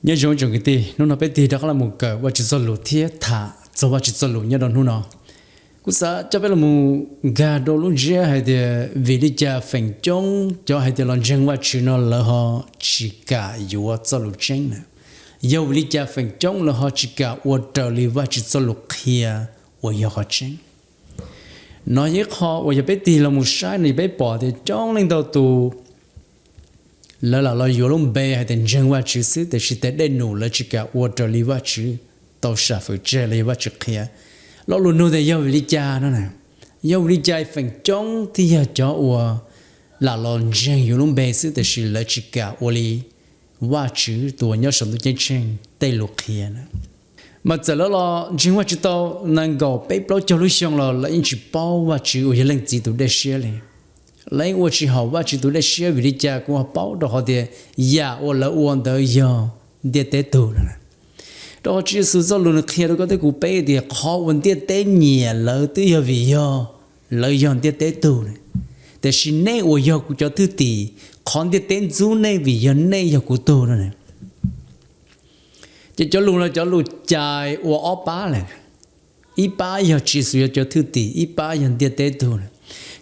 Nyob zoo tsoom kwv tij, hnub no peb tig rov qab los mus kawm Vajtswv txoj lus thiab tham txog Vajtswv txoj lus nyob rau hnub no. Kuv xav coj peb los mus nkag rau lub ntsiab hais tias vim li cas feem coob cov hais tias los ntseeg Vajtswv no lawv ho tsis kam yuav txoj lus tseeb na. Yog vim li cas feem coob lawv ho tsis kam ua raws li Vajtswv txoj lus qhia uas yog qhov tseeb? No yog ib qho uas yog peb tig los mus saib no yog peb pom tias coob leej ntau tus lawv lam los yuav lub npe hais tias ntseeg Vajtswv xwb, tiam sis tes dej num lawv tsis kam ua raws li Vajtswv tau sam fwm tseg los yog Vajtswv qhia. Lo lus nug tias yog vim li cas no na? Yog vim li cas feem coob thiaj yog cov uas lam los ntseeg yuav lub npe xwb, tiam sis lawv tsis kam ua li Vajtswv tus uas nyob saum ntuj ceeb tsheej tej lus qhia na? Mas txawm lawv los ntseeg Vajtswv tau nees nkaum peb plaub caug lub xyoo los lawv yeej tsis paub Vajtswv uas yog Leej Txiv tus dej siab li. Lawv yeej ua tsis haum Vajtswv tus dej siab. Vim li cas kuv ho paub? Rau qhov tias yam uas lawv ua ntawd yog ntiaj teb tug na. Rau qhov Tswv Yexus txoj lus nws qhia rau koj thiab kuv peb tias qhov uas ntiaj teb nyiam lawv twb yog vim yog lawv yog ntiaj teb tug na. Tiam sis nej uas yog kuv cov thwj tim, qhov ntiaj teb ntxub nej vim yog nej yog kuv tug no na. Ces cov lus no cov lus cais ua ob pab lawm. Ib pab yog Tswv Yexus yog cov thwj tim, ib pab yog ntiaj teb tug na.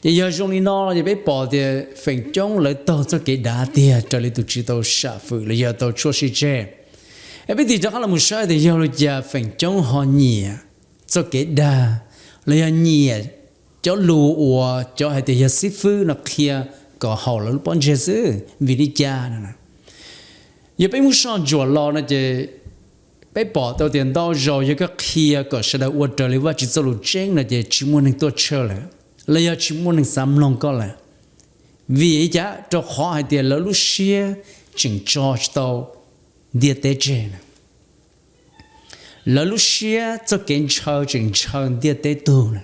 Ces yog zoo li no ces peb pom tias feem coob lawv taug txoj kev dav tiag raws li tus Tswv tau sam fwm los yog tau tshuaj sib tseg. Es peb tig rov qab los mus saib tias yog li cas feem coob ho nyiam txoj kev dag los yog nyiam cov lus uas cov hais tias yog xib fwb no qhia kom haum lawv lub pob ntseg xwb. Vim li cas no? Yog peb muab soj ntsuam los no ces peb pom tau tias ntau zaus yog koj qhia kom sawv daws ua raws li Vajtswv txoj lus tseeb no ces tsis muaj neeg tuaj church lawm, los yog tsis muaj neeg xav mloog koj lawm. Vim li cas? Rau qhov hais tias lawv lub siab tseem tso tsis tau ntiaj teb tseg na. Lawv lub siab txoj kev ntshaw tseem ntshaw ntiaj teb tug na.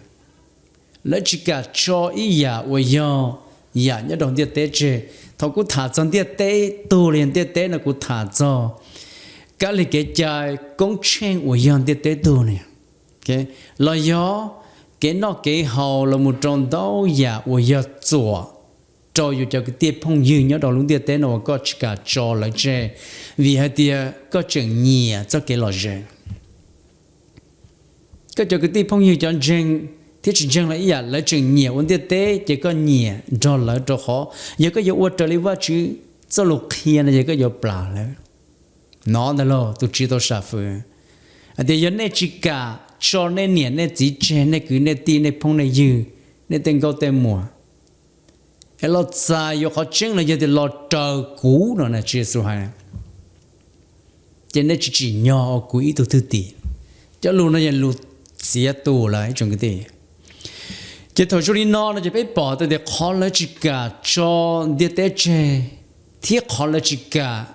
Lawv tsis kam tso ib yam uas yog yam nyob rau ntiaj teb tseg. Thaum kuv tham txog ntiaj teb tug los yog ntiaj teb no kuv tham txog kab lig kev cai koob tsheej uas yog ntiaj teb tug ne, los yog kev noj kev haus los mus rau ntau yam uas yog txuam rau yus cov kwv tij phooj ywg nyob rau lub ntiaj teb no uas koj tsis kam tso lawv tseg, vim hais tias koj tseem nyiam txoj kev lom zem. Koj cov kwv tij phooj ywg cov ntseeg thiab tsis ntseeg los ib yam, lawv tseem nyiam ua ntiaj teb ces koj nyiam nrog lawv rau qhov yog koj yuav ua raws li Vajtswv txoj lus qhia no ces koj yuav plam lawv. Nov ntag lauj, tus Tswv tau sam fwm hais tias yog nej tsis kam tso nej niam nej txiv tseg, nej kwv nej tij, nej phooj nej ywg, nej tej nkauj tej muam, es los txais yuav qhov tseeb los yog tias los raws kuv no na, Tswv Yexus hais, ces nej tsis tsim nyog ua kuv ib tug thwj tim. Cov lus no yog lus txiav tus lawm ib tsoom kwv tij. Ces thaum zoo li no no ces peb pom tau tias qhov lawv tsis kam tso ntiaj teb tseg thiab qhov lawv tsis kam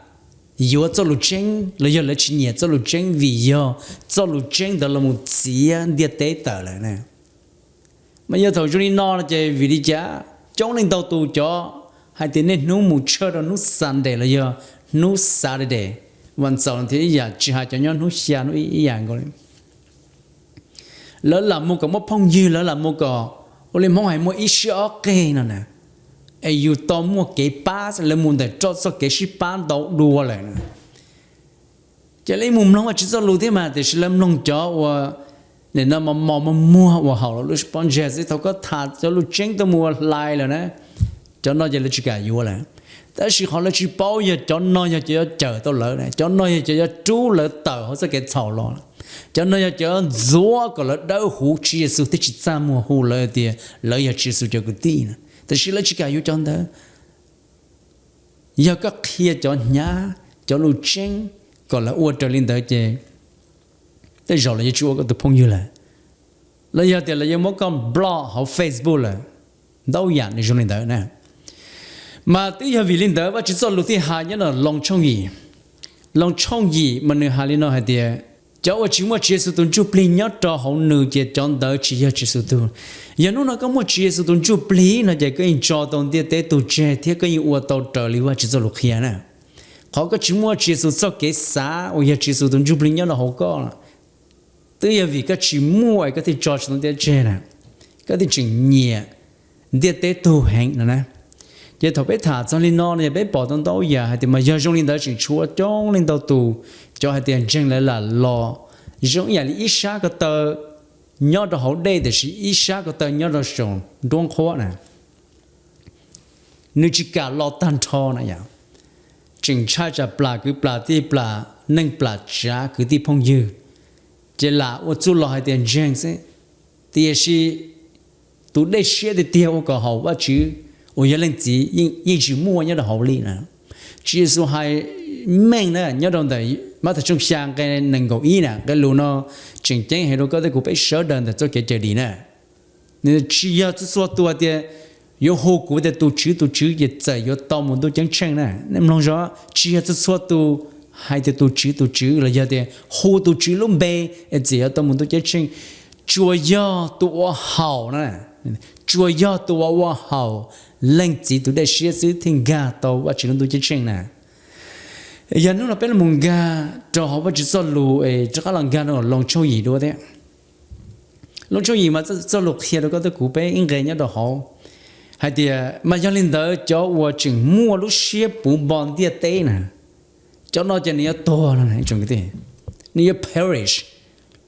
yuav txoj lus tseeb los yog lawv tsis nyiam txoj lus tseeb vim yog txoj lus tseeb ntawd los mus txiav ntiaj teb tawm lawm na. Mas yog thaum zoo li no no ces vim li cas coob leej ntau tus cov hais tias niaj hnub mus church rau hnub Sunday los yog hnub Saturday, vas ntxaum thiab ib yam, tsis hais cov nyob hnub xya hnub ib yam nkaus li. Lawv lam mus kom muaj phooj ywg, lawv lam mus kom ua li Hmoob hais muaj ib siab ob qig no na, es yus tau muaj kev pab, lawv mus ntawm roj txoj kev sib pab ntau dua lawm na. Ces lawv mus mloog Vajtswv txoj lus thiab mas, tiam sis lawv mloog cov uas nim no mos mos muag muag uas haum lawv lub pob ntseg xwb. Thaum koj tham cov lus tseeb tuaj mus ua hlais lawm na, cov no ces lawv tsis kam yuav lawm. Tab sis qhov lawv tsis paub yog cov no yog cov yuav cawm tau lawv, cov no yog cov yuav rub lawv tawm hauv txoj kev txhaum los, cov no yog cov yuav ntxuav kom lawv dawb huv Tswv Yexus thiab tsis txaj muag hu lawv tias lawv yog Tswv Yexus cov kwv tij na. Tiam sis lawv tsis kam yuav cov ntawd. Yog koj qhia cov hnyav, cov lus tseeb kom lawv ua raws li ntawd ces tej zaum lawv yuav tsis ua koj tus phooj ywg lawm. Los yog tias lawv yuav muab koj block hauv Facebook lawm. Ntau yam nws zoo li ntawd na. Mas twb yog vim li ntawd Vajtswv txoj lus thiaj hais nyob no Loos tshooj yim, Loos tshooj yim mas nws hais li no hais tias, cov uas tsis muaj Tswv Yexus tus ntsuj plig nyob rau hauv nws ces cov ntawd tsis yog Tswv Yexus tug. Yog hnub no koj muaj Tswv Yexus tus ntsuj plig no ces koj yeej tso tau ntiaj teb tug tseg thiab koj yeej ua tau raws li Vajtswv txoj lus qhia na. Qhov koj tsis muaj Tswv Yexus txoj kev xav uas yog Tswv Yexus tus ntsuj plig nyob rau hauv koj, twb yog vim koj tsis muaj es koj thiaj tso tsis tau ntiaj teb tseg na. Koj thiaj tseem nyiam ntiaj teb tug heev no na. Ces thaum peb tham txog li no no yog peb pom tau ntau yam hais tias mas yog zoo li ntawd tseem tshuav coob leej ntau tus cov hais tias ntseeg lawv lam los zoo ib yam li ib sab ko taw nyob rau hauv dej tiam sis ib sab ko taw nyob rau saum nruab nqhuab na. Nws tsis kam los tag nrho na yom. Tseem ntshai tsam plam kwv plam tij plam neej plam tsav kwv tij phooj ywg, ces lam ua txuj los hais tias ntseeg xwb, tiam sis tus dej siab tiag tiag ua kom haum Vajtswv uas yog Leej Txiv yeej tsis muaj nyob rau hauv li na. Tswv Yexus hais meej na nyob rau ntawm Mathais tshooj xya nqe nees nkaum ib na, nqe lus no tseem ceeb heev rau koj thiab kuv peb sawv daws ntawm txoj kev cawm dim na. Nws tsis yog txhua txhua tus hais tias yuav hu kuv tias tus Tswv tus Tswv ces txawm yuav tau mus ntuj ceeb tsheej na. Nej mloog zog, tsis yog txhua txhua tus hais tias tus Tswv tus Tswv los yog tias hu tus Tswv lub npe es txawm yuav tau mus ntuj ceeb tsheej. Tsuas yog tus uas haum na, tsuas yog tus uas ua haum Leej Txiv tus dej siab xwb thiaj nkag tau Vajtswv lub ntuj ceeb tsheej na. Yog hnub no peb los nkag rau hauv Vajtswv txoj lus es rov qab los nkag rau Loos tshooj yim dua thiab. Loos tshooj yim mas txoj lus qhia rau koj thiab kuv peb ib nqe nyob rau hauv hais tias mas yog li ntawd cov uas tseem muaj lub siab puv npo ntiaj teb na, cov no ces nws yuav tuag no, nws yuav perish.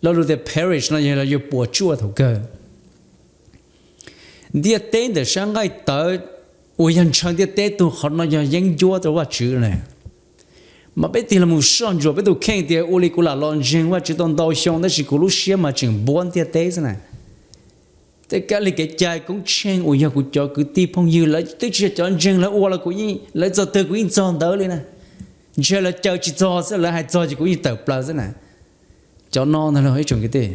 Lo lus tias perish no yog yuav puas tsuaj thaum kawg. Ntiaj teb ntawm sab nqaij tawv uas yog ntshaw ntiaj teb tug, qhov no yog yeeb ncuab rau Vajtswv na. Mas peb tig los mus soj ntsuam peb tus kheej tias ua li kuv lam los ntseeg Vajtswv tau ntau xyoo tab sis kuv lub siab mas tseem npuab ntiaj teb xwb na. Tej kab li kev cai koob tsheej uas yog kuv cov kwv tij phooj ywg lawv twb tsis yog cov ntseeg lawv ua los kuv, lawv txog twg kuv yeej txog ntawd li na. Ntshe lawv caw tsis txog xwb, lawv hais txog ces kuv yeej tawm plaws xwb na. Cov no ntag lauj ib tsoom kwv tij,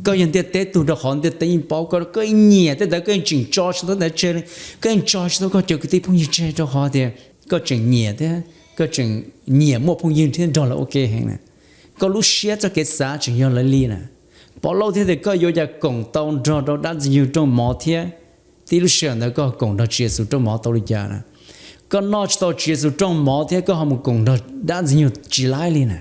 koj yog ntiaj teb tug rau qhov ntiaj teb yeej paub koj, koj yeej nyiam tej ntawd, koj yeej tseem tso tsis tau tej ntawd tseg li. Koj yeej tso tsis tau koj cov kwv tij phooj ywg tseg rau qhov tias koj tseem nyiam thiab koj tseem nyiam muaj phooj ywg thiab nrog lawv ua ke heev na. Koj lub siab txoj kev xav tseem yog lawv li na. Pov Lauj thiaj tias koj yuav ua cas koom tau nrog rau dab ntxwg nyoog rooj mov thiab tib lub sij hawm ntawd koj koom nrog Tswv Yexus rooj mov tau li cas na? Koj noj tsis tau Tswv Yexus rooj mov thiab koj ho mus koom nrog dab ntxwg nyoog tsis laib li na.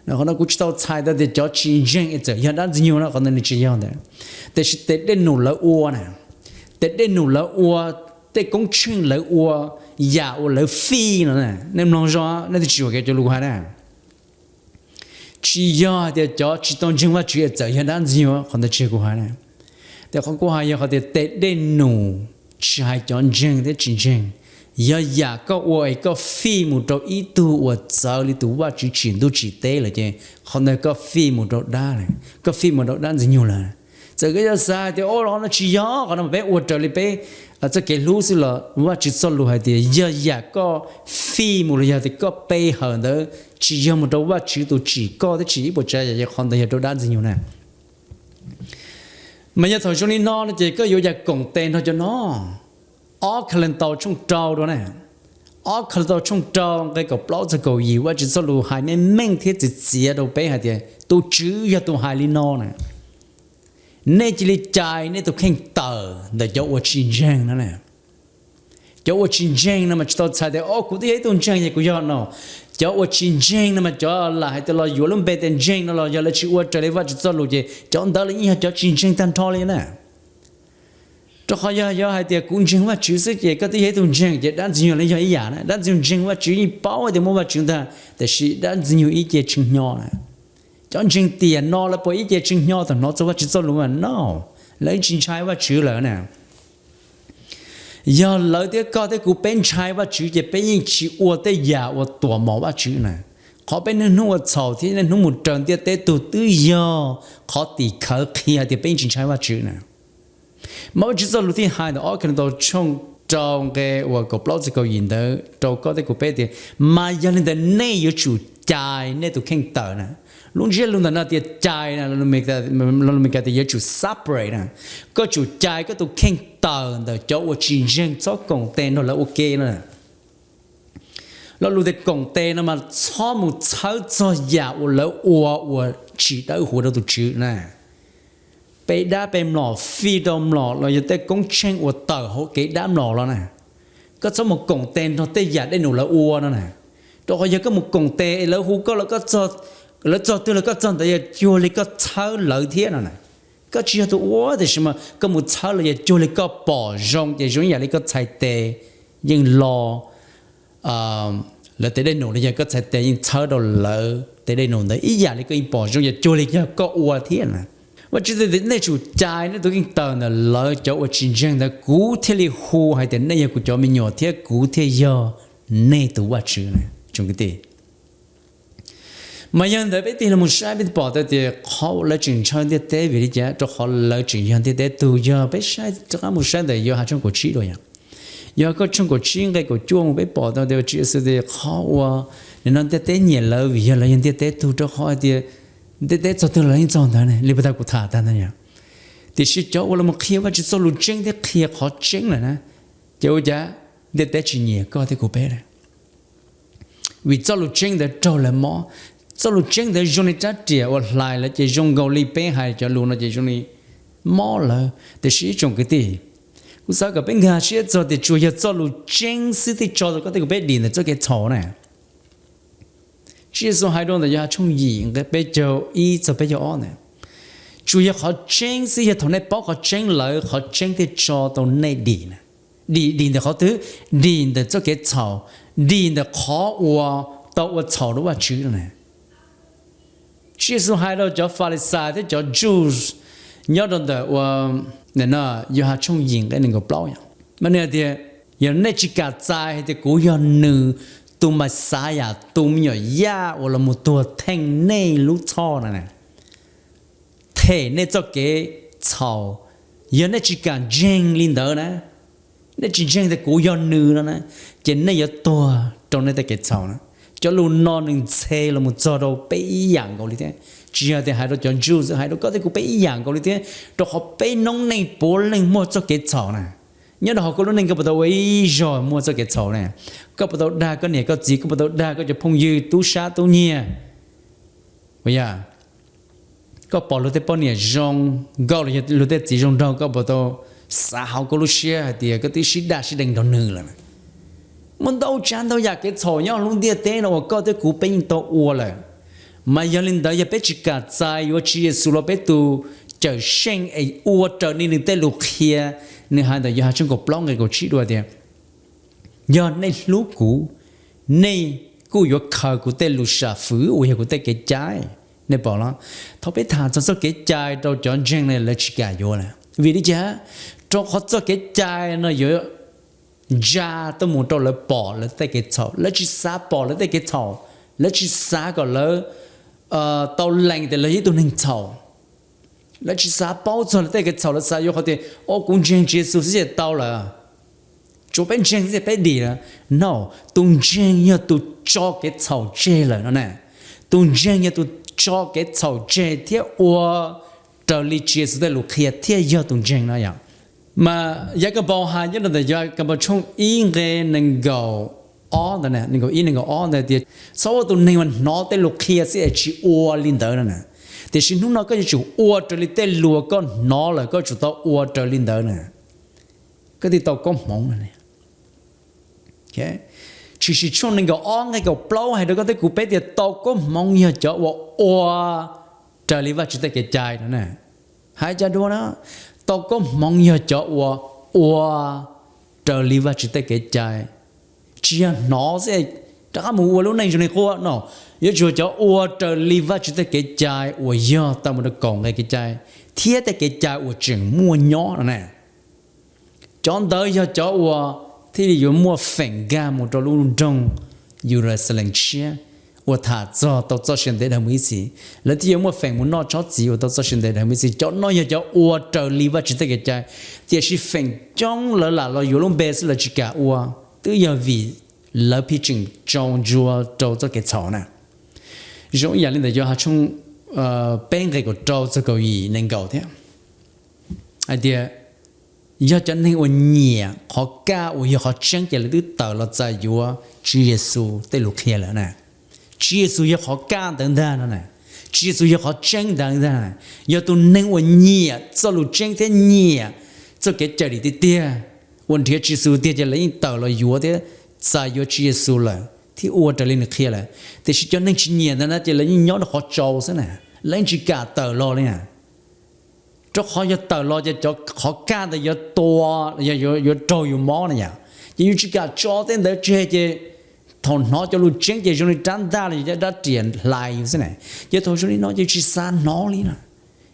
Qhov no kuv tsis tau txhais tau tias cov tsis ntseeg es txawm yog dab ntxwg nyoog na, qhov ntawd nws tsis yog ntawd. Tiam sis tes dej num lawv ua na, tes dej num lawv ua, tej koob tsheej lawv ua, yam uas lawv fij no, nej mloog zog, nej twb tsis ua kev cov lus hais na. Tsis yog hais tias cov tsis tau ntseeg Vajtswv es txawm yog dab ntxwg nyoog, qhov ntawd tsis yog kuv hais na. Tias qhov kuv hais yog qhov tias tes dej num, tsis hais cov ntseeg thiab tsis ntseeg, yog yam koj ua es koj fij mus rau ib tug uas txawv li tus Vajtswv tsim ntuj tsim teb lawm ces qhov ntawd koj fij mus rau dab lawm, koj fij mus rau dab ntxwg nyoog lawm. Txawm koj yuav xav hais tias o, qhov no tsis yog, qhov no mas peb ua raws li peb txoj kev hlub xwb los Vajtswv txoj lus hais tias yog yam koj fij mus los yog tias koj pe hawm ntawd tsis yog mus rau Vajtswv tus tsim koj thiab tsim ib puas tsav yam, qhov ntawd yog rau dab ntxwg nyoog na. Mas yog thaum zoo li no no ces koj yuav ua cas koom tes nrog cov no? Ob Kalentaus tshooj rau dua na, ob Kalentaus tshooj rau nqe kaum plaub txog kaum yim, Vajtswv txoj lus hais meej meej thiab txiv txiav rau peb hais tias tus Tswv yog tus hais li no na: Nej cia li cais nej tus kheej tawm ntawm cov uas tsis ntseeg no na. Cov uas tsis ntseeg no mas tsis tau txhais tias o kuv twb yog ib tug ntseeg ces kuv yog no. Cov uas tsis ntseeg no mas cov lam hais tias los yuav lub npe tias ntseeg no los yog lawv tsis ua raws li Vajtswv txoj lus ces cov ntawd los yeej yog cov tsis ntseeg tag nrho li na. Rau qhov yog, yog hais tias kuv ntseeg Vajtswv xwb ces koj twb yog ib tug ntseeg ces dab ntxwg nyoog los yog ib yam na. Dab ntxwg nyoog ntseeg Vajtswv yeej paub tias muaj Vajtswv ntag, tiam sis dab ntxwg nyoog ib ce tshee hnyo na. Cov ntseeg tiam no lawv puas ib ce tshee hnyo thaum hnov txog Vajtswv txoj lus mas no, lawv tsis ntshai Vajtswv lawm na. Yog lawv thiab koj thiab kuv peb ntshai Vajtswv ces peb yeej tsis ua tej yam uas tuam mom Vajtswv na. Qhov peb niaj hnub ua txhaum thiab niaj hnub mus raws ntiaj teb tug twb yog qhov tim khawv qhia hais tias peb yeej tsis ntshai Vajtswv na. Mas Vajtswv txoj lus thiaj hais ntawm ob Kalentaus tshooj rau nqe uas kaum plaub txog kaum yim ntawd rau koj thiab kuv peb tias, mas yog li ntawd nej yuav tsum cais nej tus kheej tawm na. Lub ntsiab lus ntawm no tias cais na, lo lus Meskas tias yuav tsum separate na. Koj tsum cais koj tus kheej tawm ntawm cov uas tsis ntseeg, txhob koom tes nrog lawv ua ke na. Lo lus tias koom tes no mas txhob mus txhawb txog yam uas lawv ua uas tsis dawb huv rau tus Tswv na. Pe dab pe mlom fij rau mlom los yog tej koob tsheej uas tawm hauv kev dab mlom los na. Koj txhob mus koom tes nrog tej yam dej num lawv ua no na. Rau qhov yog koj mus koom tes es lawv hu koj los, lawv txog twg los koj txog ntawd, yog cuag li koj txhawb lawv thiab no na. Koj tsis yog tus ua tiam sis mas koj mus txhawb lawv, yog cuag li koj pom zoo ces zoo ib yam li koj txhais tes yeej lo lawv tes dej num los yog koj txhais tes yeej txhawb rau lawv tes dej num ntawd ib yam li koj yeej pom zoo, yog cuag li yog koj ua thiab na. Vajtswv tias nej tsum cais nej tus keeb tawm ntawm lawv cov uas tsis ntseeg ntawd, kuv thiaj li hu hais tias nej yog kuv cov me nyuam thiab kuv thiaj yog nej tus Vajtswv. Mas yog ntawd peb tig los mus saib peb pom tau tias qhov uas lawv tseem ntshaw ntiaj teb vim li cas? Rau qhov lawv tseem yog ntiaj teb tug. Yog peb saib rov qab mus saib ntawm Yauhas tshooj kaum tsib dua yom. Yog koj tshooj kaum tsib nqe kaum cuaj mus peb pom tau tias Tswv Yexus tias qhov uas nim no ntiaj teb nyiam lawv vim yog lawv yog ntiaj teb tug, rau qhov hais tias ntiaj teb txog twg los yeej txog ntawd ne, li puag ta kuv tham tag ntawd yom. Tiam sis cov uas los qhia Vajtswv txoj lus tseeb thiab qhia qhov tseeb lawm na, ces ua cas ntiaj teb tsis nyiam koj thiab kuv peb lawm? Vim txoj lus tseeb ntawd raug lawv mob. Txoj lus tseeb ntawd zoo li rab riam uas hlais lawv ces zoo nkaus li peb hais cov lus no ces zoo li mob lawv. Tiam sis ib tsoom kwv tij, kuv xav kom peb nkag siab txog tias tsuas yog txoj lus tseeb xwb thiaj tso tau koj thiab kuv peb dim ntawm txoj kev txhaum na. Tswv Yexus hais rau ntawm Yauhas tshooj yim nqe peb caug ib txog peb caug ob ntawd, tsuas yog qhov tseeb xwb, yog thaum nej paub qhov tseeb lawm qhov tseeb thiaj tso tau nej dim. Dim, dim ntawm qhov twg? Dim ntawm txoj kev txhaum, dim ntawm qhov uas tau ua txhaum rau Vajtswv no ne. Tswv Yexus hais rau cov Falixais thiab cov Jews nyob rau ntawm ua Yauhas tshooj yim nqe nees nkaum plaub, mas nws hais tias yog nej tsis kam txais hais tias kuv yog nws, tus Mexiyas, tus me nyuam yaj uas los mus tuag theej nej lub txhoj no na, them nej txoj kev txhaum, yog nej tsis kam ntseeg li ntawd na, nej tsis ntseeg tias kuv yog nws no na, ces nej yuav tuag rau nej tej kev txhaum na. Cov lus no nws nthe los mus txog rau peb ib yam nkaus li thiab. Tsis yog tias hais rau cov Jews xwb, hais rau koj thiab kuv peb ib yam nkaus li thiab, rau qhov peb noob neej puav leej muaj txoj kev txhaum na. Nyob rau hauv koj lub neej koj puas tau ua ib zaug muaj txoj kev txhaum ne? Koj puas tau dag koj niam koj txiv, koj puas tau dag koj cov phooj ywg tub sab tub nyiag? Puas yog? Koj pom luag tej poj niam zoo nkauj los yog luag tej txiv zoo nraug, koj puas tau xav hauv koj lub siab hais tias koj twb sib daj sib deev nrog nws lawm? Muaj ntau tsav ntau yam kev txhaum nyob lub ntiaj teb no uas koj thiab kuv peb yeej tau ua lawm. Mas yog li ntawd yog peb tsis kam txais yuav Tswv Yexus los peb tus Cawmseej es ua raws li nws tej lus qhia, nws hais ntawm Yauhas tshooj kaum plaub nqe kaum tsib dua tias, yog nej hlub kuv, nej kuj yuav khaws kuv tej lus sam fwv uas yog kuv tej kev cai. Nej pom los, thaum peb tham txog txoj kev cai rau cov ntseeg ne lawv tsis kam yuav lawm. Vim li cas? Rau qhov txoj kev cai no yuav ntsa tuaj mus rau lawv pom lawv tej kev txhaum, lawv tsis xav pom lawv tej kev txhaum, lawv tsis xav kom lawv tau lees tias lawv yog ib tug neeg txhaum. Lawv tsis xav paub txog lawv tej kev txhaum, lawv xav yuav qhov tias, o, kuv ntseeg Tswv Yexus xwb ces tau lawm. Tsuas peb ntseeg xwb peb dim lawm. No, tus ntseeg yog tus tso kev txhaum tseg lawm no na. Tus ntseeg yog tus tso kev txhaum tseg thiab ua raws li Tswv Yexus tej lus qhia thiaj yog tus ntseeg no yom. Mas Yakaunpaus hais nyob rau ntawm Yakaunpaus tshooj ib nqe nees nkaum ob ntawd, nees nkaum ib nees nkaum ob ntawd tias, txhob ua tus neeg uas hnov tej lus qhia xwb es tsis ua li ntawd no na, tiam sis hnub no koj yuav tsum ua raws li tej lus uas koj hnov lawm, koj tsum tau ua raws li ntawd na, koj thiaj tau koob hmoov. Tshwm Sim tshooj nees nkaum ob nqe kaum plaub hais rau koj thiab kuv peb tias tau koob hmoov yog cov uas ua raws li Vajtswv tej kev cai no na. Hais cas dua na, tau koob hmoov yog cov uas ua raws li Vajtswv tej kev cai, tsis yog hnov xwb rov qab mus ua lub neej zoo li qub no. Yuav tsum cov ua raws li Vajtswv tej kev cai uas yog tau mus rau kaum nqe kev cai thiab tej kev cai uas tseem muaj nyob no na. Cov ntawd yog cov uas thiaj li yuav muaj feem nkag mus rau lub nroog Yeluxalees tshiab uas tham txog tau txoj sia ntev dhawv mus ib txhis. Lawv thiaj yuav muaj feem mus noj tsob txiv uas tau txoj sia ntev dhawv mus ib txhis. Cov no yog cov ua raws li Vajtswv tej kev cai, tiam sis feem coob lawv lam los yuav lub npe xwb lawv tsis kam ua, twb yog vim lawv pheej tseem tsaus ntsuas rau txoj kev txhaum na. Zoo ib yam li ntawm Yauhas tshooj peb nqe kaum rau txog kaum yim nees nkaum thiab hais tias, yog cov neeg uas nyiam qhov kaj uas yog qhov tseeb ces lawv twb tawm los txais yuav Tswv Yexus tej lus qhia lawm na. Tswv Yexus yog qhov kaj ntawd ntag no na. Tswv Yexus yog qhov tseeb ntawd ntag. Yog tus neeg uas nyiam txoj lus tseeb thiab nyiam txoj kev cawm dim tiag tiag, uas nrhiav Tswv Yexus tiag ces lawv yeej tawm los yuav thiab txais yuav Tswv Yexus lawm thiab ua raws li nws qhia lawm. Tiam sis cov neeg tsis nyiam ntawd na ces lawv yeej nyob rau qhov tsaus xwb na, lawv yeej tsis kam tawm los li na. Rau qhov yog tawm los ces cov qhov kaj ntawd yuav tua, yuav raug yus mob na yom. Ces yus tsis kam tso tej ntawd tseg ces thaum hnov cov lus tseeb ces zoo li rab ntaj los yog rab riam hlais yus xwb na. Ces thaum zoo li no ces tsis xav hnov li na.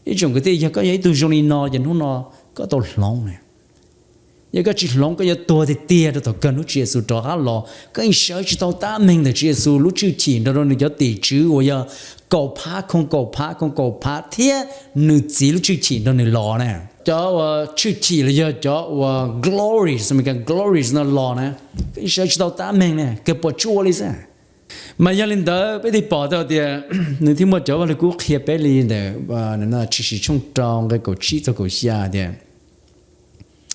Ib tsoom kwv tij, yog koj yog ib tug zoo li no ces hnub no koj tau hloov na. Yog koj tsis hloov koj yuav tuag tiag tiag rau thaum kawg hnub Tswv Yexus rov qab los. Koj yeej sawv tsis tau tab meeg ntawm Tswv Yexus lub tshwj chim nrog rau nws cov tim tswv uas yog kaum phav khooj kaum phav khooj kaum phav thiab nws Txiv lub tshwj chim nrog nws los na. Cov uas tshwj chim los yog cov uas glory, glory no los na, koj yeej sawv tsis tau tab meeg na, kawg puas tsuaj li xwb. Mas yog li ntawd peb thiaj pom tau tias nws thiaj muaj cov Vaj Lug Kub qhia peb li ntawm Tshwm Sim tshooj rau nqe kaum tsib txog kaum xya tias,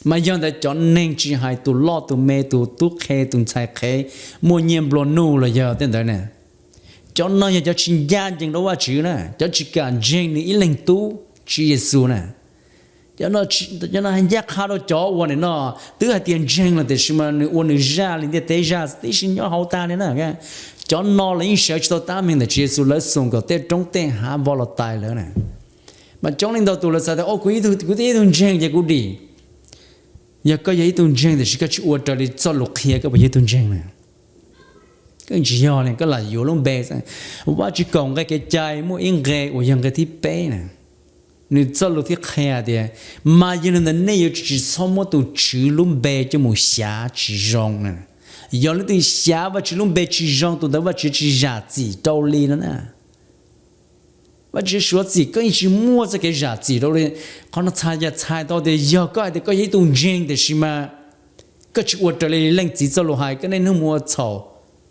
mas yog ntawd cov neeg tsis hais tus loj tus me, tus tub qhe tus ntxhais qhev, muaj nyiaj nplua nuj los yog tej ntawd na, cov no yog cov tsis ncaj ncees rau Vajtswv na, cov tsis kam ntseeg nws ib leeg tub Tswv Yexus na. Cov no ncaj qha rau cov uas nim no twb hais tias ntseeg los tiam sis mas nws ua nws zaj li ntiaj teb zaj tib si nyob hauv tag li na. Cov no lawv yeej sawv tsis tau tab meeg ntawm Tswv Yexus, lawv xoom kom tej roob tej hav vov los tais lawv na. Mas coob leej ntau tus lawv xav tias, o, kuv, kuv twb yog ib tug ntseeg ces kuv dim. Yog koj yog ib tug ntseeg tiam sis koj tsis ua raws li txoj lus qhia, koj puas yog ib tug ntseeg na? Koj tsis yog li, koj lam yuav lub npe. Vajtswv kaum nqe kev cai muaj ib nqe uas yog nqe thib peb na, nws txoj lus thiaj qhia tias, mas yog li ntawd nej yuav tsum tsis txhob muab tus Tswv lub npe coj mus xyav tsis zoo na. Yog leej twg xyav Vajtswv lub npe tsis zoo, tus ntawd Vajtswv tsis zam txim rau li no na. Vajtswv suav txim, koj yeej tsis muaj txoj kev zam txim rau li. Qhov no txhais, yog txhais tau tias yog koj hais tias koj yog ib tug ntseeg tiam sis mas koj tsis ua raws li leej txiv txoj lus hais, koj niaj hnub mus ua txhaum,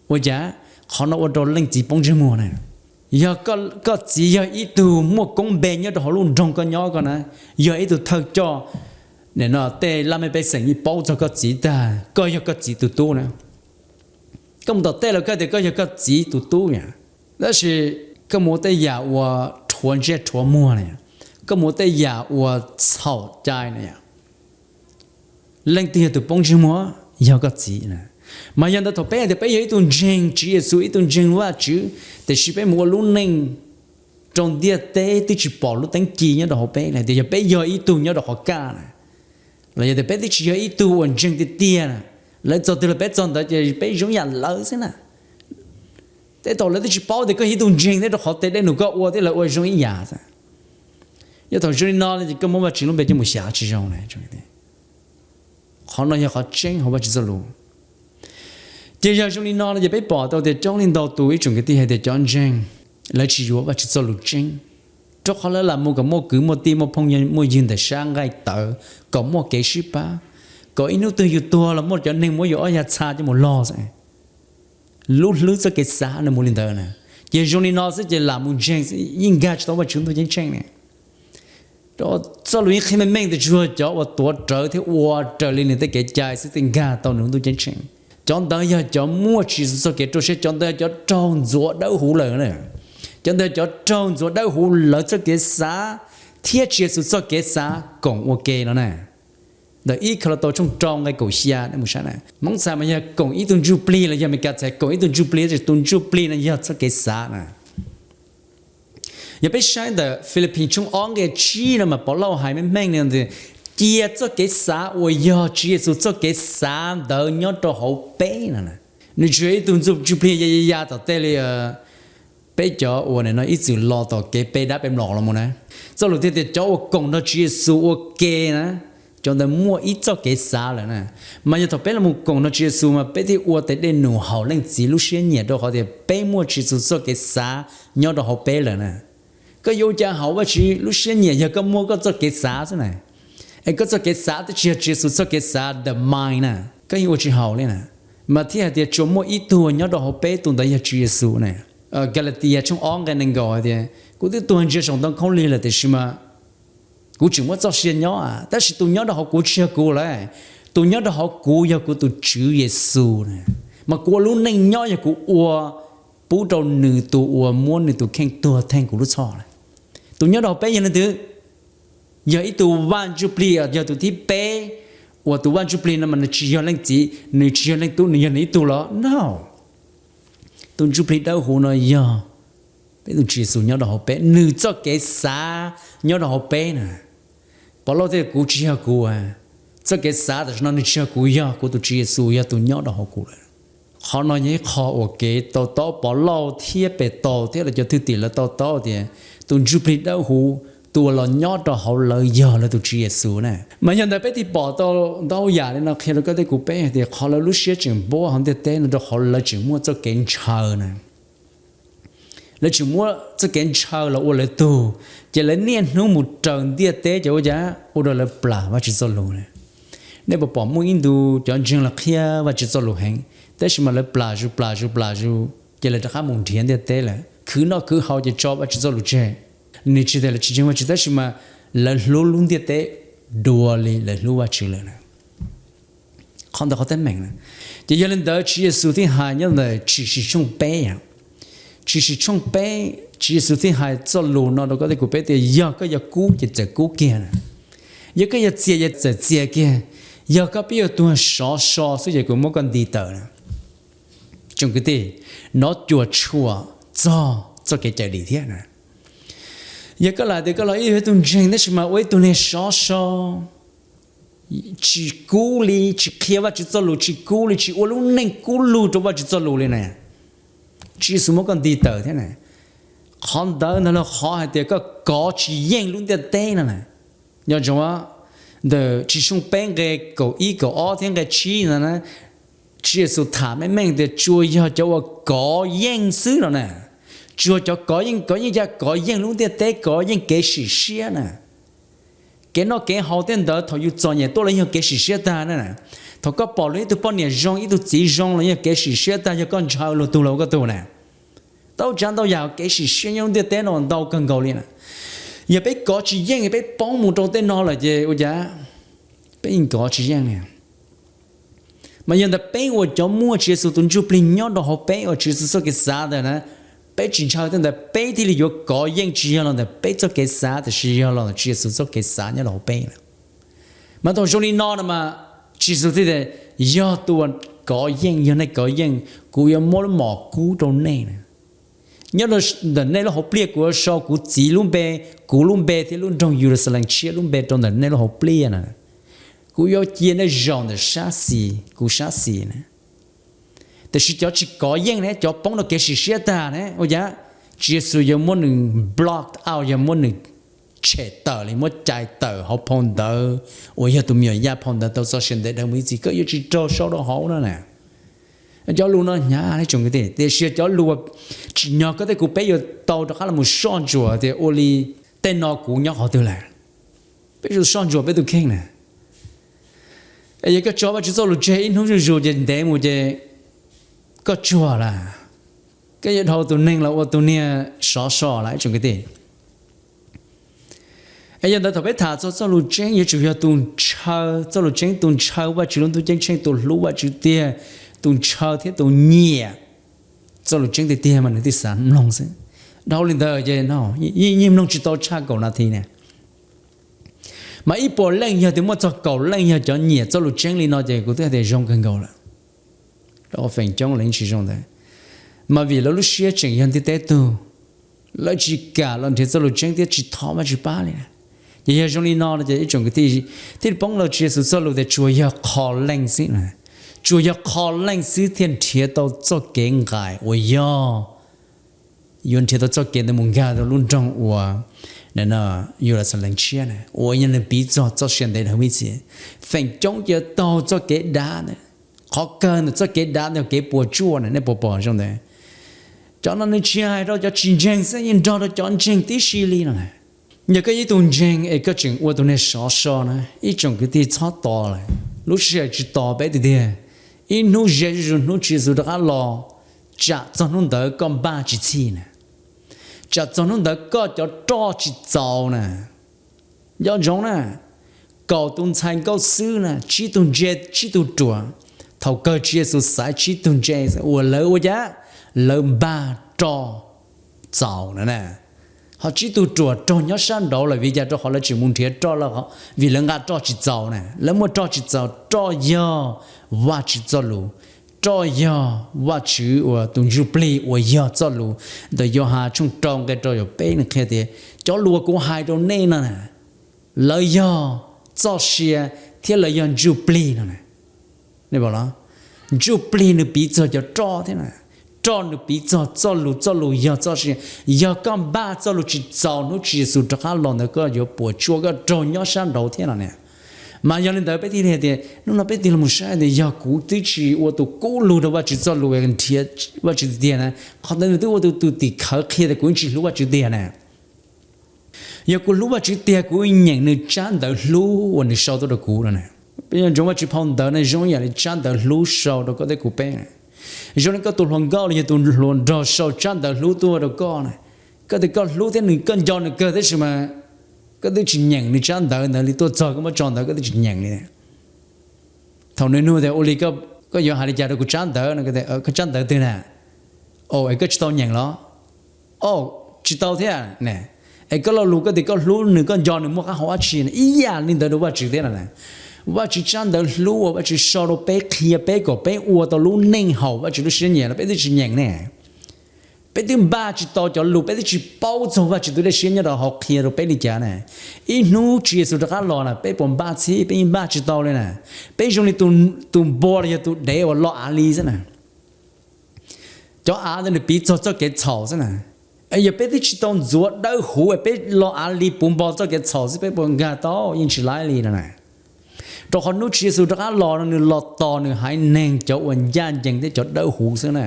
ua cas qhov no ua rau leej txiv poob ntsej muag na. Yog koj txiv yog ib tug muaj koob npe nyob rau hauv lub nroog koj nyob ko na, yog ib tug thawj coj, nim no tej laj mej pej xeem yeej paub txog koj txiv tag, koj yog koj txiv tus tub na. Koj mus tom tej los koj tias koj yog koj txiv tus tub na, tab sis koj mus ua tej yam uas rhuav ntsej rhuav muag na, koj mus ua tej yam uas txhaum cai na, leej twg yog tus poob ntsej muag? Yog koj txiv na. Mas yog ntawd thaum peb hais tias peb yog ib tug ntseeg Tswv Yexus, ib tug ntseeg Vajtswv, tiam sis peb mus ua lub neej rau ntiaj teb twb tsis pom lub teeb ci nyob rau hauv peb na, tias yog peb yog ib tug nyob rau qhov kaj na, los yog tias peb twb tsis yog ib tug uas ntseeg tiag tiag na, lawv txog twg los peb txog ntawd ces peb zoo ib yam lawv xwb na. Tej thaum lawv twb tsis paub tias koj yog ib tug ntseeg thiab, rau qhov tes dej num koj ua thiab lawv ua zoo ib yam. Yog thaum zoo li no no ces koj muab Vajtswv lub npe coj mus xyav tsis zoo na. Qhov no yog qhov tseeb hauv Vajtswv txoj lus. Ces yog zoo li no no ces peb pom tau tias coob leej ntau tus, ib tsoom kwv tij, hais tias cov ntseeg lawv tsis yuav Vajtswv txoj lus tseeb, rau qhov lawv lam mus kom muaj kwv muaj tij, muaj phooj ywg, muaj ywg ntawm sab nqaij tawv, kom muaj kev sib pab, kom ib hnub twg yus tuag los muaj cov neeg muab yus ob yag txha coj mus log xwb. Lub hlwb txoj kev xav nws mus li ntawd na. Ces zoo li no xwb ces lam mus ntseeg xwb yeej nkag tsis tau Vajtswv ntuj ceeb tsheej na. Txoj lus yeej qhia meej meej tias tsuas yog cov uas tuav rawv thiab ua raws li nws tej kev cai xwb thiaj nkag tau nws lub ntuj ceeb tsheej. Cov ntawd yog cov muaj Tswv Yexus txoj kev rau siab, cov ntawd yog cov raug ntxuav dawb huv lawm na. Cov ntawd yog cov raug ntxuav dawb huv lawv txoj kev xav thiab Tswv Yexus txoj kev xav koom ua ke no na. Ntawm ib Khaws Las Taus tshooj rau nqe kaum xya, Hmoob txhais mas yog koom ib tug ntsuj plig los yog Meskas txhais koom ib tug ntsuj plig, tab sis tus ntsuj plig no yog txoj kev xav na. Yog peb saib ntawm Filipis tshooj ob nqe tsib no mas Povlauj hais meej meej li ntawd, cia txoj kev xav uas yog Tswv Yexus txoj kev xav ntawd nyob rau hauv peb no. Nws tsis yog ib tug ntsuj plig ya ya ya tom tej li peb cov uas nim no ib txwm los tom kev pe dab pe mlom los mus na. Txoj lus thiaj tias cov uas koom nrog Tswv Yexus ua ke na, cov ntawd muaj ib txoj kev xav lawm na. Mas yog thaum peb los mus koom nrog Tswv Yexus mas peb thiaj ua tes dej num haum Leej Txiv lub siab nyiam, rau qhov tias peb muaj Tswv Yexus txoj kev xav nyob rau hauv peb lawm na. Koj yuav ua cas haum Vajtswv lub siab nyiam yog koj muaj koj txoj kev xav xwb na? Es koj txoj kev xav twb tsis yog Tswv Yexus txoj kev xav, the mind na, koj yeej ua tsis haum li na. Mas thiaj hais tias tsuas muaj ib tug nyob rau hauv peb, tus ntawd yog Tswv Yexus na. Kalatias tshooj ob nqe nees nkaum hais tias, kuv twb tuag ntsia saum ntoo khaub lig lawm tiam sis mas kuv tseem muaj txoj sia nyob, tab sis tus nyob rau hauv kuv tsis yog kuv lawm. Tus nyob rau hauv kuv yog kuv tus Tswv Yexus na. Mas kuv ua lub neej nyob yog kuv ua pub rau nws tus uas muab nws tus kheej tuag theej kuv lub txhoj na. Tus nyob rau hauv peb yog leej twg? Yog ib tug Vaj Ntsuj Plig, yog tus thib peb, uas tus Vaj Ntsuj Plig no mas nws tsis yog Leej Txiv, nws tsis yog Leej Tub, nws yog nws ib tug los? No. Tus Ntsuj Plig Dawb Huv no yog peb tus Tswv Yexus nyob rau hauv peb, nws txoj kev xav nyob rau hauv peb na. Povlauj thiaj, kuv tsis yog kuv, Txoj kev xav tam sim no nws tsis yog kuv, yog kuv tus Tswv Yexus yog tus nyob rau hauv kuv lawm. Qhov no yog ib qho uas kev to taub Pov Lauj thiab Petus thiab lawv cov thwj tim lawv to taub tias tus Ntsuj Plig Dawb Huv, tus uas los nyob rau hauv lawv yog lawv tus Tswv Yexus na. Mas yog ntawd peb thiaj pom tau ntau yam li no qhia rau koj thiab kuv peb hais tias qhov lawv lub siab tseem npuab hauv ntiaj teb no rau qhov lawv tseem muaj txoj kev ntshaw na. Lawv tseem muab txoj kev ntshaw los ua lawv tug, ces lawv niaj hnub mus raws ntiaj teb ces ua cas ua rau lawv plam Vajtswv txoj lus na. Nej puas pom muaj ib ntu cov ntseeg los qhia Vajtswv txoj lus heev, tab sis mas lawv plam zus plam zus plam zus ces lawv rov qab mus nrhiav ntiaj teb lawm, khwv noj khwv haus ces tso Vajtswv txoj lus tseg. Nws tsis tias lawv tsis ntseeg Vajtswv tab sis mas lawv hlub lub ntiaj teb dua li lawv hlub Vajtswv lawm na. Qhov ntawd qhov teeb meem na. Ces yog li ntawd Tswv Yexus thiaj hais nyob ntawm Tshwm Sim tshooj peb, Tshwm Sim tshooj peb, Tswv Yexus thiaj hais txoj lus no rau koj thiab kuv peb tias yog koj yuav kub ces txawm kub kiag na, yog koj yuav txias ces txawm txias kiag, yog koj pib yuav tuag sov so xwb ces kuv muab koj nti tawm na. Tsoom kwv tij, nov cuam tshuam txog txoj kev cawm dim thiab na. Yog koj lam tias koj los ib yog ib tug ntseeg tab sis mas ua ib tug neeg sov so, tsis kub li, tsis qhia Vajtswv txoj lus, tsis kub li, tsis ua lub neej kub lug rau Vajtswv txoj lus li na, Tswv Yexus muab koj nti tawm thiab na. Qhov ntawd ntag los qhov hais tias koj kov tsis yeej lub ntiaj teb no na. Nco ntsoov, ntawm Tshwm Sim tshooj peb nqe kaum ib kaum ob thiab nqe tsib ntawd na, Tswv Yexus tham meej meej tias tsuas yog cov uas kov yeej xwb no na. Tsuas cov kov yeej, kov yeej cas? Kov yeej lub ntiaj teb, kov yeej kev sim siab na. Kev noj kev haus tej ntawd thaum yus txom nyem tuaj los yog kev sim siab tag na. Thaum koj pom luag ib tug poj niam zoo, ib tug txiv zoo los yog kev sim siab tag, yog koj ntshaw luag tug los ua koj tug na. Tau tsav ntau yam kev sim siab nyob lub ntiaj teb no ntau kawg nkaus li na. Yog peb kov tsis yeej, peb poob mus rau tej no lawm ces ua cas peb yeej kov tsis yeej li. Mas yog ntawd peb ua cov muaj Tswv Yexus tus Ntsuj Plig nyob rau hauv peb uas Tswv Yexus txoj kev xav ntawd na, peb tsis ntshaw tej ntawd peb thiaj li yuav kov yeej, tsis yog los ntawm peb txoj kev xav tiam sis yog los ntawm Tswv Yexus txoj kev xav nyob rau hauv peb na. Mas thaum zoo li no no mas Tswv Yexus thiaj tias, yog tus uas kov yeej, yog nej kov yeej, kuv yuav muab lub mom kub rau nej na. Nyob rau ntawm nej lub hauv pliaj kuv yuav sau kuv Txiv lub npe, kuv lub npe thiab lub nroog Yeluxalees tshiab lub npe rau ntawm nej lub hauv pliaj na. Kuv yuav cia nej zaum ntawm sab xis, kuv sab xis na. Tiam sis cov tsis kov yeej ne, cov poob rau kev sim siab tag ne, ua cas Tswv Yexus yuav muab nws block out, yog muab nws tshem tawm li, muab cais tawm hauv phau ntawv uas yog tus me nyuam yaj phau ntawv tau txoj sia ntev dhawv mus ib txhis, koj yuav tsis raug sau rau hauv no na. Cov lus no hnyav tsoom kwv tij, tiam sis cov lus tsim nyog koj thiab kuv peb yuav tau rov qab los soj ntsuam tias ua li tej no kuv nyob qhov twg lawm. Peb yuav soj ntsuam peb tus kheej na. Es yog koj tso Vajtswv txoj lus tseg ib hnub zuj zus ces ntev mus ces koj tsuag lawm, koj yuav dhau tus neeg los ua tus niag sov so lawm tsoom kwv tij. Es yog ntawd thaum peb tham txog txoj lus tseeb yuav tsum yog tus ntshaw txoj lus tseeb, tus ntshaw Vajtswv lub ntuj ceeb tsheej, tus hlub Vajtswv tiag, tus ntshaw thiab tus nyiam txoj lus tseeb tiag tiag mas nws thiaj xav mloog xwb. Dhau li ntawd ces yeej mloog tsis tau tshaj kaum nas this na. Mas ib puas leej yog tias muaj txog kaum leej yog cov nyiam txoj lus tseeb li no ces kuv twb hais tias zoo kawg nkaus lawm. Feem coob lawv yeej tsis zoo ntawd, mas vim lawv lub siab tseem yog ntiaj teb tug, lawv tsis kam los nrhiav txoj lus tseeb thiab tsis thov Vajtswv pab li. Ces yog zoo li no no ces ib tsoom kwv tij thiaj poob rau Tswv Yexus txoj lus tias tsuas yog qho leej xwb na, tsuas yog qho leej xwb thiaj nrhiav tau txoj kev nqaim uas yog yuav nrhiav tau txoj kev ntawd mus nkag rau lub nroog uas Yeluxalees tshiab na, uas yog nws piv txog txoj sia ntev dhawv mus ib txhis. Feem coob yuav taug txoj kev dav ntawd. Qhov kawg ntawm txoj kev dav ntawd yog kev puas tsuaj na, nej puas pom zoo ntawd? Cov no nws tsis hais rau cov tsis ntseeg xwb, yeej nrog rau cov ntseeg tib si li no na. Yog koj ib tug ntseeg es koj tseem ua tus neeg sov so na, ib tsoom kwv tij txhob tos lawm, lub sij hawm tsis tos peb tiag tiag. Ib hnub ze zuj zus hnub Tswv Yexus rov qab los, tsam txog hnub ntawd koj npaj tsis txhij na, tsam txog hnub ntawd koj cov roj tsis txaus na. Nco ntsoov na, kaum tus ntxhais nkauj xwb na, tsib tug ntse, tsib tug ruam. Thaum kawg Tswv Yexus xaiv tsib tug ntse uas lawv ua cas? Lawv npaj roj txaus na na. Ho tsib tug ruam raug nyob sab nraud lawm, vim li cas? Rau qhov lawv tseem mus nrhiav roj lawm, vim lawv nqa roj tsis txaus na. Lawv muaj roj tsis txaus, roj yog Vajtswv txoj lus, roj yog Vajtswv uas tus Ntsuj Plig uas yog txoj lus. Ntawm Yauhas tshooj rau nqe rau caum peb nws qhia tias, cov lus uas kuv hais rau nej no na, lawv yog txoj sia thiab lawv yog ntsuj plig no. Ntsuj plig nws piv txog cov roj thiab na. Roj nws piv txog txoj lus, txoj lus yog txoj sia. Yog koj npaj txoj lus tsis txaus hnub Tswv Yexus rov qab los ntawd koj yuav puas tsuaj, koj raug nyob sab nraud thiab no ne. Mas yog li ntawd peb thiaj li hais tias hnub no peb tig los mus saib tias yog kuv twb tsis ua tus kub lug rau Vajtswv txoj lus, nrhiav Vajtswv tiag tiag na, qhov ntawd nws twb ua tus tim khawv qhia tias kuv tsis hlub Vajtswv tiag na. Yog kuv hlub Vajtswv tiag kuv nyeem nws tsab ntawv hlub uas nws sau tuaj rau kuv no na. Peb yuav ntsoov Vajtswv phau ntawv ne zoo ib yam li tsab ntawv hlub sau rau koj thiab kuv peb. Zoo li koj tus hluas nkauj los yog tus hluas nraug sau tsab ntawv hlub tuaj rau koj na, koj tias koj hlub thiab nws, koj nco nws kawg tab sis mas koj twb tsis nyeem nws tsab ntawv ntawd li, tuaj txog koj muab tso ntawd koj twb tsis nyeem li. Thaum nws nug tias ua li koj yuav hais li cas rau kuv tsab ntawv no, koj tsab ntawv twg na? O, es koj tsis tau nyeem los? O, tsis tau thiab ne. Es koj lo lus koj tias koj hlub nws, koj nco nws muaj qab hau dab tsi na? Ib yam li ntawd rau Vajtswv thiab no na. Vajtswv tsab ntawv hlub uas Vajtswv sau rau peb, qhia peb kom peb ua tau lub neej haum Vajtswv lub siab nyiam los peb twb tsis nyeem ne. Peb twb npaj tsis tau cov lus, peb twb tsis paub txog Vajtswv tus dej siab nyob rau hauv qhia rau peb li cas na. Ib hnub Tswv Yexus rov qab los na peb puas npaj txhib? Peb yeej npaj tsis tau li na. Peb zoo li tus npua los yog tus dev uas lo av li xwb na. Cov av ntawd nws piv txog txoj kev txhaum xwb na. Yog peb twb tsis tau ntxuav dawb huv es peb lo av li puv npo txoj kev txhaum xwb peb puas nkag tau? Yeej tsis laib li no na. Rau qhov hnub Tswv Yexus rov qab los no nws los tos nws haiv neeg cov uas ncaj ncees thiab cov dawb huv xwb na.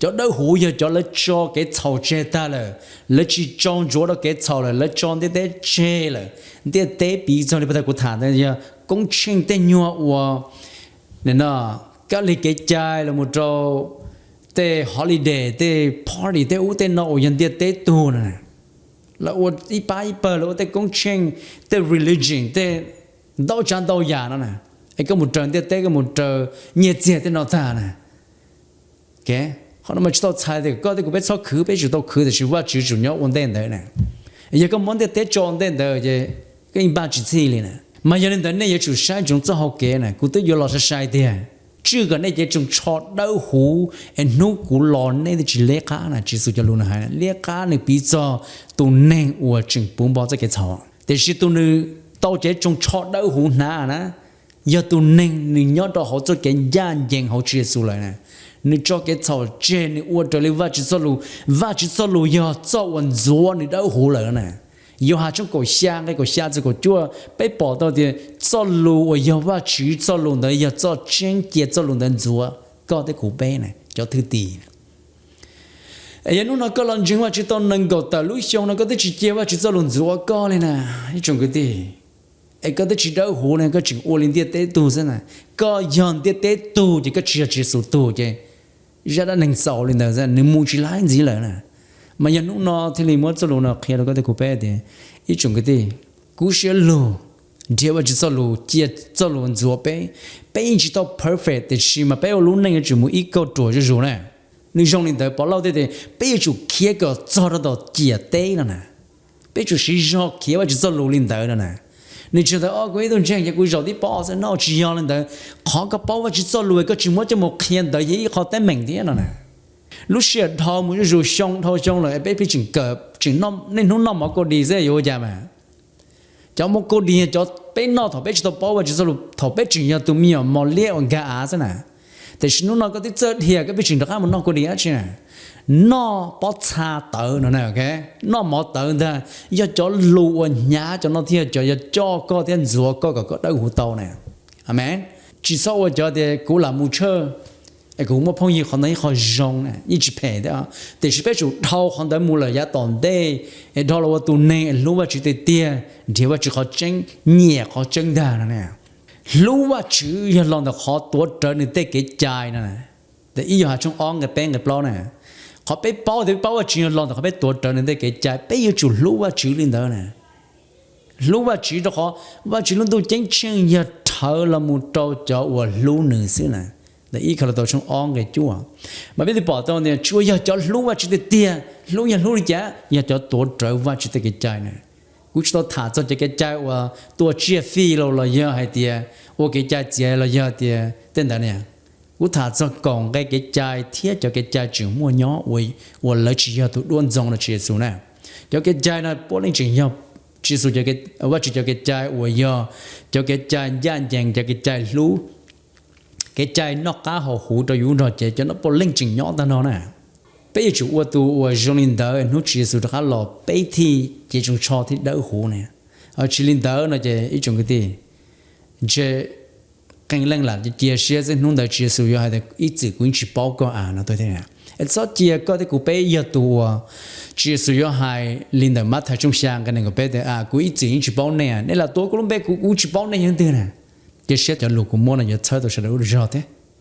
Cov dawb huv yog cov lawv tso kev txhaum tseg tag lawm, lawv tsis tsaug ntsuav rau kev txhaum lawm, lawv tso ntiaj teb tseg lawm. Ntiaj teb piv txog li puag ta kuv tham ntawd yog koob tsheej tej nyuag uas kab lig kev cai los mus rau tej holiday, tej party, tej ub tej no uas yog ntiaj teb tug no. Lawv ua ib pab ib pawg, lawv ua tej koob tsheej, tej religion, tej ntau tsav ntau yam no na. Es koj mus raws ntiaj teb, koj mus raws nyiaj txiag tej no tag na. Qhov no mas tsis tau txhais tias koj thiab kuv peb txhob khwv, peb tsum tau khwv tiam sis Vajtswv tsum nyob ua ntej ntawd na. Yog koj muab ntiaj teb tso ua ntej ntawd ces koj yeej npaj tsis txhij li na. Mas yog li ntawd nej yuav tsum saib ntsoov txoj hau kev na, kuv twb yuav los sai sai tiag. Tswj kom nej cev tsoos tsho dawb huv es hnub kuv los nej thiaj tsis liab qab na. Tswv Yexus cov lus nws hais liab qab nws piv txog tus neeg uas tseem puv npo txoj kev txhaum, tiam sis tus nws tau cev tsoos tsho dawb huv hnav na, yog tus neeg nws nyob rau hauv txoj kev ncaj ncees hauv Tswv Yexus lawm na. Nws tso kev txhaum tseg, nws ua raws li Vajtswv txoj lus. Vajtswv txoj lus yog txoj uas ntxuav nws dawb huv lawm na. Yauhas tshooj kaum xya nqe kaum xya txog kaum cuaj peb pom tau tias txoj lus uas yog Vajtswv txoj lus ntawd yog txoj tseeb cia txoj lus ntawd ntxuav koj thiab kuv peb na, cov thwj tim. Es yog hnub no koj los ntseeg Vajtswv tau nees nkaum tawm lub xyoo no koj twb tsis cia Vajtswv txoj lus ntxuav koj li na, ib tsoom kwv tij, es koj twb tsis dawb huv li, koj tseem ua li ntiaj teb tug xwb na. Koj yog ntiaj teb tug ces koj tsis yog Tswv Yexus tug ces zaj dab neeg xaus li ntawd xwb, nws mus tsis laib ntxiv lawm na. Mas yog hnub no thiaj li muab txoj lus no qhia rau koj thiab kuv peb tias, ib tsoom kwv tij, kub siab lug nrhiav Vajtswv txoj lus cia txoj lus ntxuav peb. Peb yeej tsis tau perfect tiam sis mas peb ua lub neej yuav tsum mus ib kauj ruam zuj zus na. Nws zoo li ntawd, Pov Lauj thiaj tias peb yuav tsum khiav kom txog rau tom ciam teb no na. Peb tsum siv zog khiav Vajtswv txoj lus li ntawd no na. Nws tsis tias o kuv ib tug ntseeg ces kuv zaum tib pob xwb no, tsis yog li ntawd. Qhov koj paub Vajtswv txoj lus koj tsis muab coj mus qhia ntawd yog ib qho teeb meem thiab no na. Lub sij hawm dhau mus zuj zus xyoo dhau xyoo lawm peb pheej tseem kawm, tseem niaj hnub noj mov kau dis xwb yuav ua cas mas. Cov mov kau dis yog cov peb noj thaum peb tsis tau paub Vajtswv txoj lus, thaum peb tseem yog tus me nyuam mos liab uas nkag av xwb na. Tiam sis hnub no koj twb txawj dhia koj pheej tseem rov qab mus noj kau dis dab tsi na? Noj pob txha tawv no na, noj mov tawv ntag, yog cov lus uas hnyav cov no thiaj cov yuav coj koj thiab ntxuav koj kom koj dawb huv tau na. Amees. Tsis txhob ua cov tias kuv lam mus church es kuv muaj phooj ywg qhov ntawd ib qho zoo na, yeej tsis phem thiab. Tiam sis peb tsum dhau qhov ntawd mus lawm yav tom ntej es dhau los ua tus neeg es hlub Vajtswv tiag tiag, nrhiav Vajtswv qhov tseeb, nyiam qhov tseeb ntag no. Hlub Vajtswv yog los ntawm qhov tuav rawv nws tej kev cai no. Ib Yauhas tshooj ob nqe peb nqe plaub na, qhov peb paub tias peb paub Vajtswv yog los ntawm qhov peb tuav rawv nws tej kev cai. Peb yuav tsum hlub Vajtswv li ntawd na. Hlub Vajtswv rau qhov Vajtswv lub ntuj ceeb tsheej yog rhawv los mus rau cov uas hlub nws xwb na. Ib Ka li taus tshooj ob nqe cuaj. Mas peb thiaj pom tau tias tsuas yog cov hlub Vajtswv tiag tiag, hlub yog hlub li cas? Yog cov tuav rawv Vajtswv tej kev cai na. Kuv tsis tau tham txog cov kev cai uas tua tsiaj fij los los yog hais tias ua kev cai txiav los yog tias tej ntawd na. Kuv tham txog kaum nqe kev cai thiab cov kev cai tseem muaj nyob uas lawv tsis yog tus duab ntxoo rau Tswv Yexus na. Cov kev cai no puav leej tseem yog Tswv Yexus, Vajtswv cov kev cai uas yog cov kev cai ncaj ncees, cov kev cai hlub, kev cai noj qab haus huv rau yus lub nrog cev, cov no puav leej tseem nyob tag nrho na. Peb yuav tsum ua tus uas zoo li ntawd, hnub Tswv Yexus rov qab los peb thiaj cev tsoos tsho thiab dawb huv ne. Tsis li ntawd no ces ib tsoom kwv tij, ntshe qee leej lam cia siab xwb, hnub ntawd Tswv Yexus yuav hais tias, ib txwm kuv yeej tsis paub koj a no. Txhob cia koj thiab kuv peb yog tus uas Tswv Yexus yuav hais li ntawm Mathais tshooj xya nqe nees nkaum peb tias, kuv ib txwm yeej tsis paub nej, nej lam tuav kuv lub npe, kuv kuv tsis paub nej yog leej twg na. Cia siab cov lus kuv muab no yuav txhawb tau sawv daws lub zog thiab.